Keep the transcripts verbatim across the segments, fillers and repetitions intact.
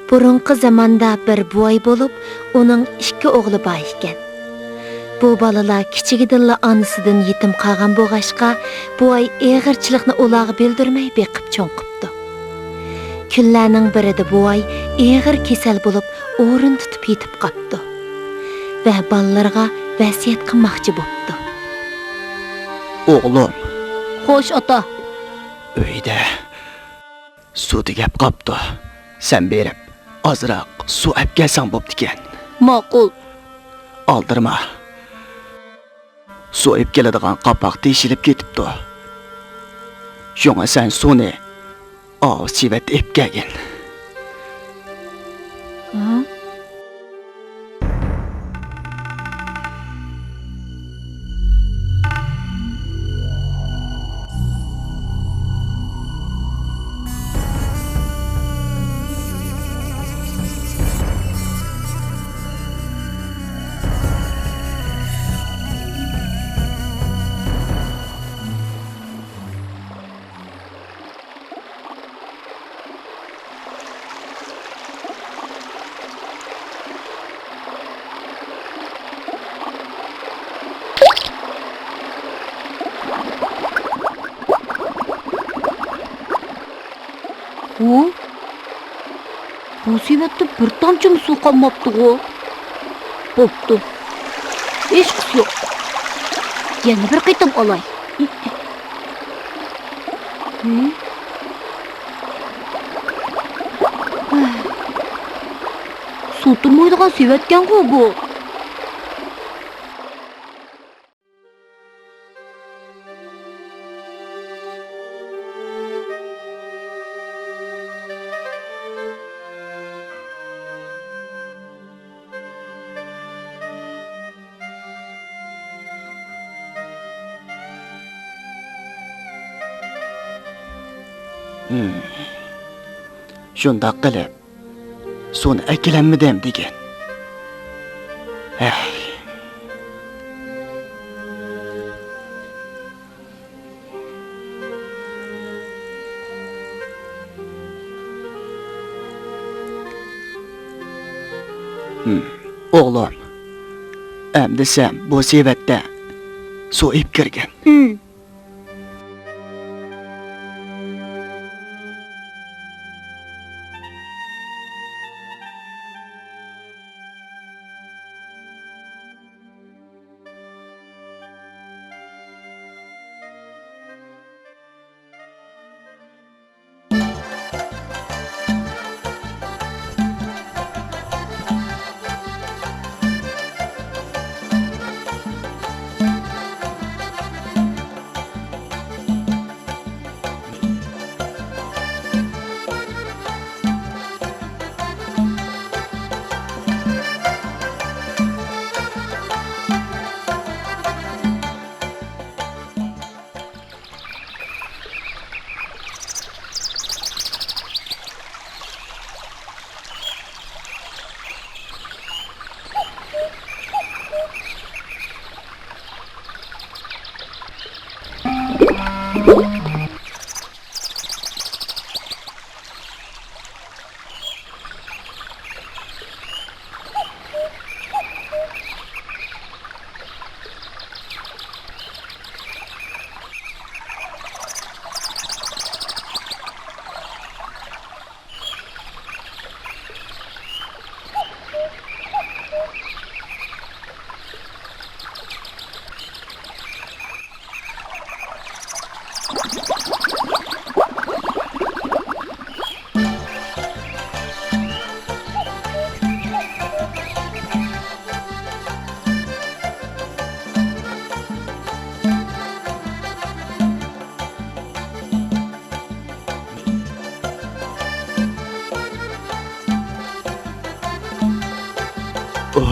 بۇرۇنقى زاماندا بىر بوۋاي بولۇپ، ئۇنىڭ ئىككى ئوغلى بار ئىكەن. بۇ بالىلار كىچىكىدىنلا ئانىسىدىن يېتىم قالغان بولغاچقا، بوۋاي ئېغىرچىلىقنى ئۇلارغا بىلدۈرمەي بېقىپ چوڭ قىپتۇ. كۈنلەرنىڭ بىرىدە بوۋاي ئېغىر كېسەل بولۇپ، ئورۇن تۇتۇپ يېتىپ قاپتۇ ۋە بالىلىرىغا ۋەسىيەت قىلماقچى بوپتۇ. ئوغلۇم. خوش، ئاتا. ئۆيدە سۇ تۈگەپ قاپتۇ. سەن بېرىپ، ئازراق سۇ ئەپ كەلسەڭ بوپتىكەن. ماقۇل. ئالدىرىما. سۇ ئېلىپ كېلىدىغان قاپاق تېشىلىپ كېتىپتۇ. شۇڭا سەن سۇنى ئاۋۇ سېۋەتتە ئېلىپ كەلگىن. ھە؟ ھۇ؟ بۇ سېۋەتتە بىر تامچىمۇ سۇ قالماپتىغۇ؟ بوپتۇ. ھېچقىسى يوق. يەنە بىر قېتىم ئالاي. ھى؟ سۇ تۇرمايدىغان سېۋەتكەنغۇ بۇ. ھىم. شۇنداق قىلىپ، سۇنى ئەكېلەلمىدىم دېگىن. ھەي. ھىم، ئوغلۇم، ئەمدى سەن بۇ سېۋەتتە سۇ ئېلىپ كىرگىن. ھىم.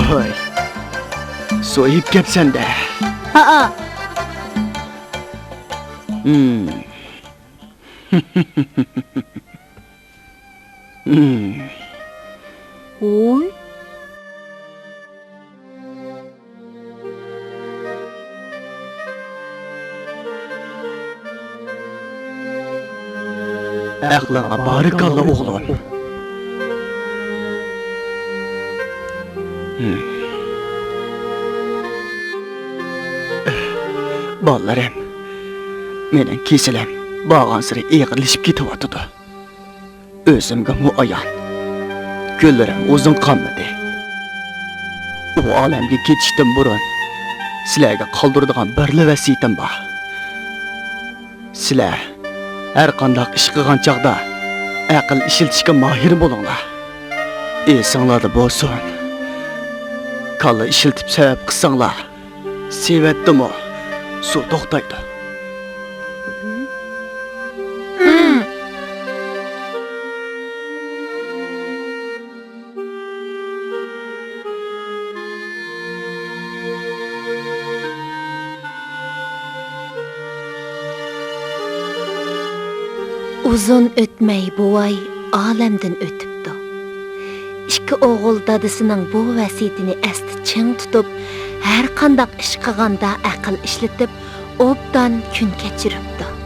ۋاي، سۇ ئېلىپ كەپسەن-دە. ھەئە. ھىم. ھىم. ھوي. ئەخ، ئەقلىڭگە بارىكاللا، ئوغلۇم. بالىلىرىم، مېنىڭ كېسىلىم بارغانسېرى ئېغىرلىشىپ كېتىۋاتىدۇ. ئۆزۈمگىمۇ ئايان، كۈنلىرىم ئۇزۇن قالمىدى. ئۇ ئالەمگە كېتىشتىن بۇرۇن سىلەرگە قالدۇرىدىغان بىرلا ۋەسىيىتىم بار. سىلەر ھەر قانداق ئىش قىلغان چاغدا ئەقىل ئىشلىتىشكە ماھىر بولۇڭلار. ئېسىڭلاردا بولسۇن، كاللا ئىشلىتىپ سەۋەب قىلساڭلار، سېۋەتتىمۇ سۇ توختايدۇ. ئۇزۇن ئۆتمەي بوۋاي ئالەمدىن ئۆتۈپتۇ. ئىككى ئوغۇل دادىسىنىڭ بۇ ۋەسىيىتىنى ئەستە چىڭ تۇتۇپ، ھەر قانداق ئىش قىلغاندا ئەقىل ئىشلىتىپ، ئوبدان كۈن كەچۈرۈپتۇ.